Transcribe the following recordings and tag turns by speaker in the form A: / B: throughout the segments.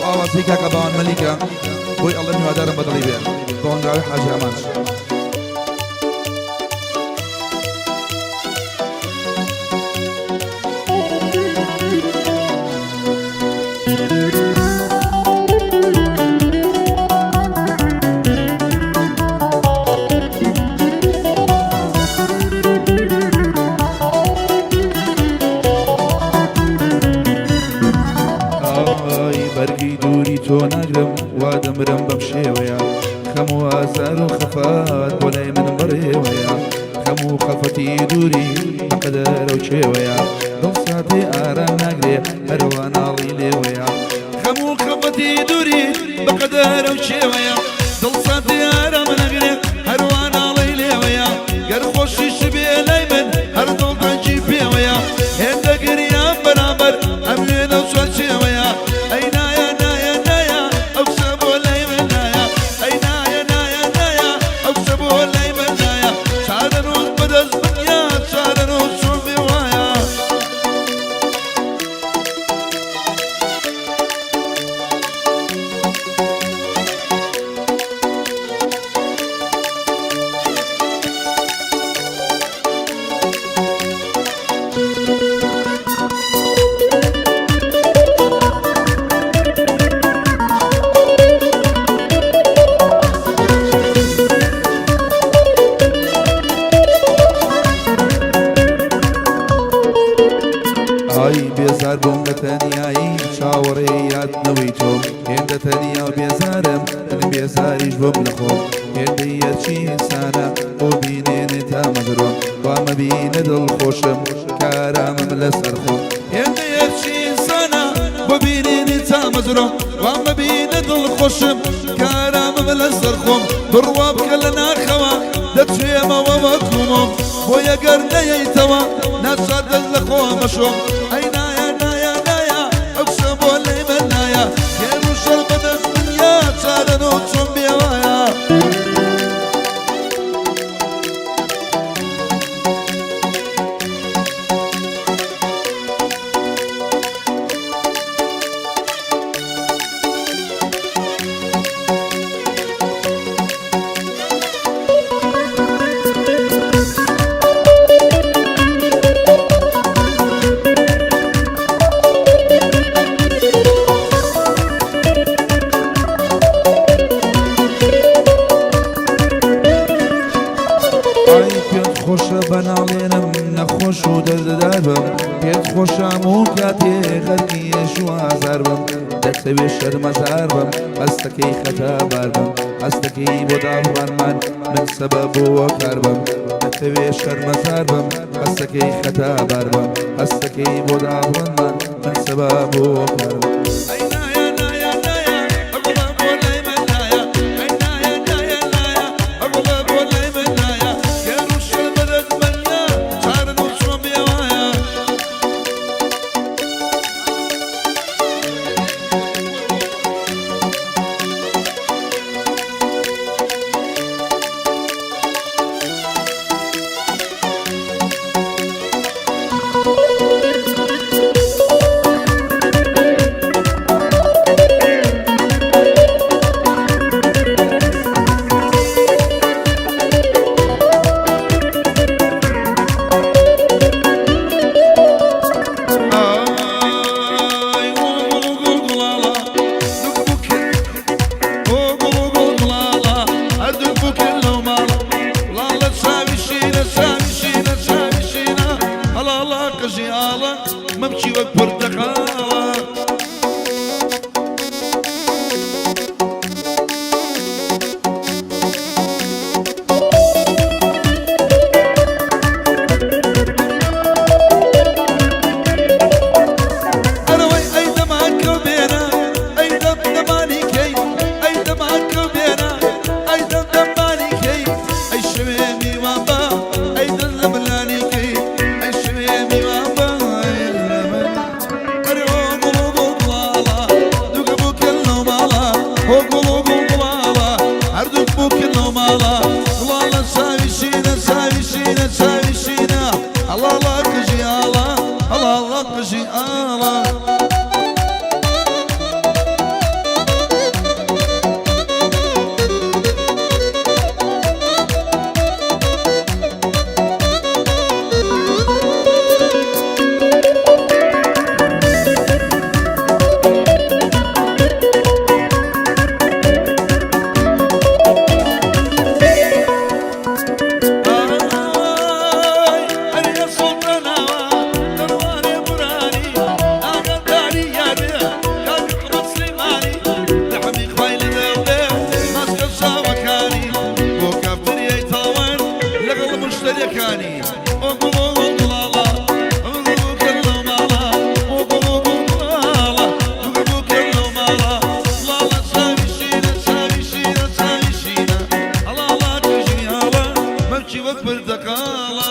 A: ئاوازەی کاکە باوان مەلیکە بۆی ئەڵێم هیوادارم بەدڵی بێ بە هۆنراوەی حاجی ئامانج. ئای بەرگی دووری تۆ ناگرم وا دەمرم بەم شێوەیە خەم و ئازار و خەفەت بۆ لای من بەڕێوەیە خەم و خەفەتی دووری بەقەدەرە و کێوەیە دڵ ساتێ ئارام ناگرێ هەروا ناڵی لێوەیە خەم و خەفەتی دووری بەقەدەرە و کێوەیە دڵ ساتێ ئارام ناگرێ هەروا ناڵی لێوەیە گەر خۆشیش بێ لای من هەر دڵ تەنگی پێوەیە هێندە گریان بەرامبەر ئەم وێنە و چوارچێوەیە ئەی نایە نایە نایە ئەو قسە بۆ لای من نایە ئەی نایە نایە نایە ئەو قسە بۆ لای من نایە چارەنووس بەدەست بنیە چارەنووس چۆن بێ وایە. ئای بێزار بووم لە تەنیایی چاوەڕێی یادنەوەی تۆم هێندە تەنیا و بێزارم من بێزاریش بووم لە خۆم هێندەی یەرچی ئینسانە بۆ بینێنێ تامەزرۆم وا مەبینە دڵخۆشم کارامم لەسەر خۆم هێندە یەرچی ئینسانە بۆ بینێنێ تامەزرۆم وا مەبینە دڵخۆشم کارامم لەسەر خۆم بڕوا بکە لە ناخەوە دەتوێمەوە وەکومۆم بۆیە گەر نەیەیتەوە ناچار دەست لە خۆ مەشۆم ئەی نایە نایە نایە ئەو قسە بۆ لەی من نایە خێر و شەڕ بەدەست دنیا چارەنووس چۆن بێ وایە. ئای پێت خۆشە بەناڵێنم نەخۆش و دەردەدار بم پێت خۆشە هەموو کاتێ غەرقی ئێش و ئازار بم دەتەوێ شەرمەزار بم هەستەکەی خەتابار بم هەستەکەی بۆ داڕمانمان من سەبەب و هۆکار بم دەتەوێ شەرمەزار بم هەستەکەی خەتابار بم هەستەکەی بۆ داڕمانمان من سەبەب و هۆکار بم. ئەی نایە نایە نایە ئەگوڵە بۆ لای من نایە ئەی نایە نایە نایە ئەگوڵە بۆ لای من نایە گەر و شەر بەدەست بەنیا چارەنووس چۆن بێ وایە. ئای گوڵ گوڵ گوڵاڵە دوک بووکن ئۆ گوڵ گوڵ گوڵاڵە هەردووک بووکن لەو ماڵە گوڵاڵە چاوی شینە چاوی شینە چاوی شینە هەڵاڵە قژی ئاڵە مەمکی وەک پرتەقاڵە. ئەرەوەی ئەی دەمان کەو بێنە ئەی دەم دەمانی کەی ئەی دەمان کەو بێنە ئەی دەم دەمانی کەی ئەی شەوێ میوان بە ئەی دەست لە ملانی کەی ئەی شەوێ میوان بە ئەرێ ئۆ گوڵ و گوڵ گوڵاڵە دووکە بووکن لەو ماڵە ئۆ گوڵ و گوڵ گوڵاڵە هەردووک بووکن لەو ماڵە گوڵاڵە چاوی شینە چاوی شینە چاوی شینە هەڵاڵە قژی ئاڵا هەڵاڵە قژی ئاڵا. کانی ئۆ گوڵ و گوڵاڵە بووکە لەو ماڵە ئۆ گوڵ و گوڵاڵە بووکە لەو ماڵە لاڵە چاوی شینە چاوی شینە چاوی شینە هەڵاڵە کژی هاڵە مەمکی وەک پرتەقاڵە.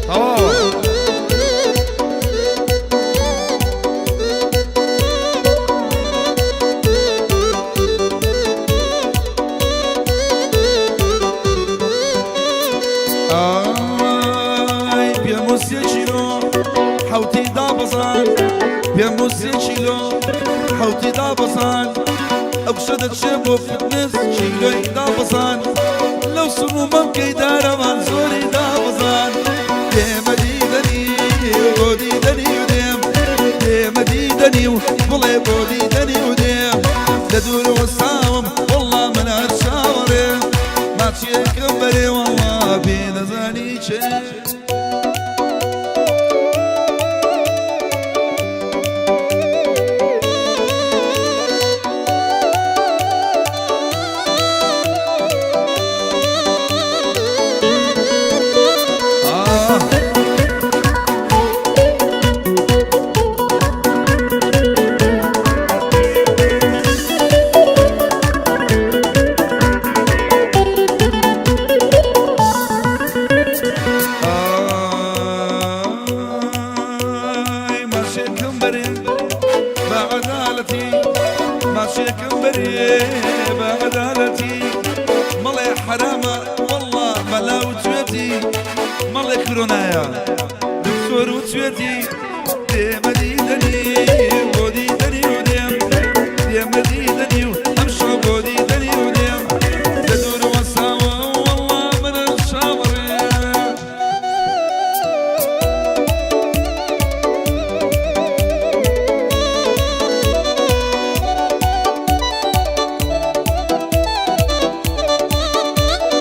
A: تەواوە. ئای پێم و سێ کیلۆ حەوتی دابەزان، پێم و سێ کیلۆ حەوتی دابەزان، ئەو کچە دەچێ بۆ فتنس کیلۆی دابەزان، لەو سن و مەمکەی دارەوان زۆری دابەزان. دێمە دیدەنی بۆ دیدەنی و دێم، دێمە دیدەنی و بڵێ بۆ دیدەنی و دێم، لە دوور وەستاوم وەڵڵا من هەر چاوەڕێم، ماچیەکەم بەرێ وەڵڵا پێ دەزانی چێ. ئاه. ئای ماچێکم بەرێ بە عەدالەتی، ماچێکم بەرێ بە عەدالەتی، مەڵێ حەرامە وەڵڵا مەلا وتوێتی، مەڵێ کرۆنایە دکتۆر وتوێتی. دێمە دیدەنی بۆ دیدەنی و دێم، دێمە دیدەنی و ئەمشەو بۆ دیدەنی و دێم، لە دوور وەساوە وەڵڵا منم چاوەڕێ.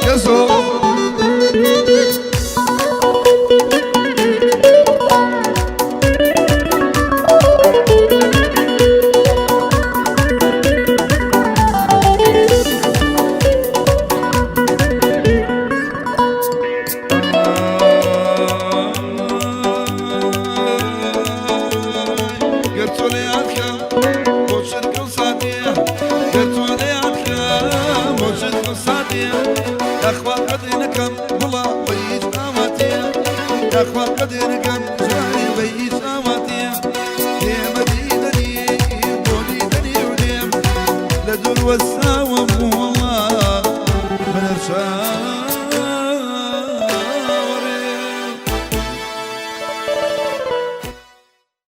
A: گەزۆ. گەر تۆ لێیان خەم بۆ چرکە و ساتێ، گەر تۆ لێیان خەم بۆ چرکە و ساتێ، یاخوا قەدرێ نەکەم گوڵە بە هیچ ئاواتێ، یاخوا قەدرێ نەکەم جوانێ بە هیچ ئاواتێ. دێمە دیدەنی بۆ دیدەنی و دێم، لە دوور وەستاوم.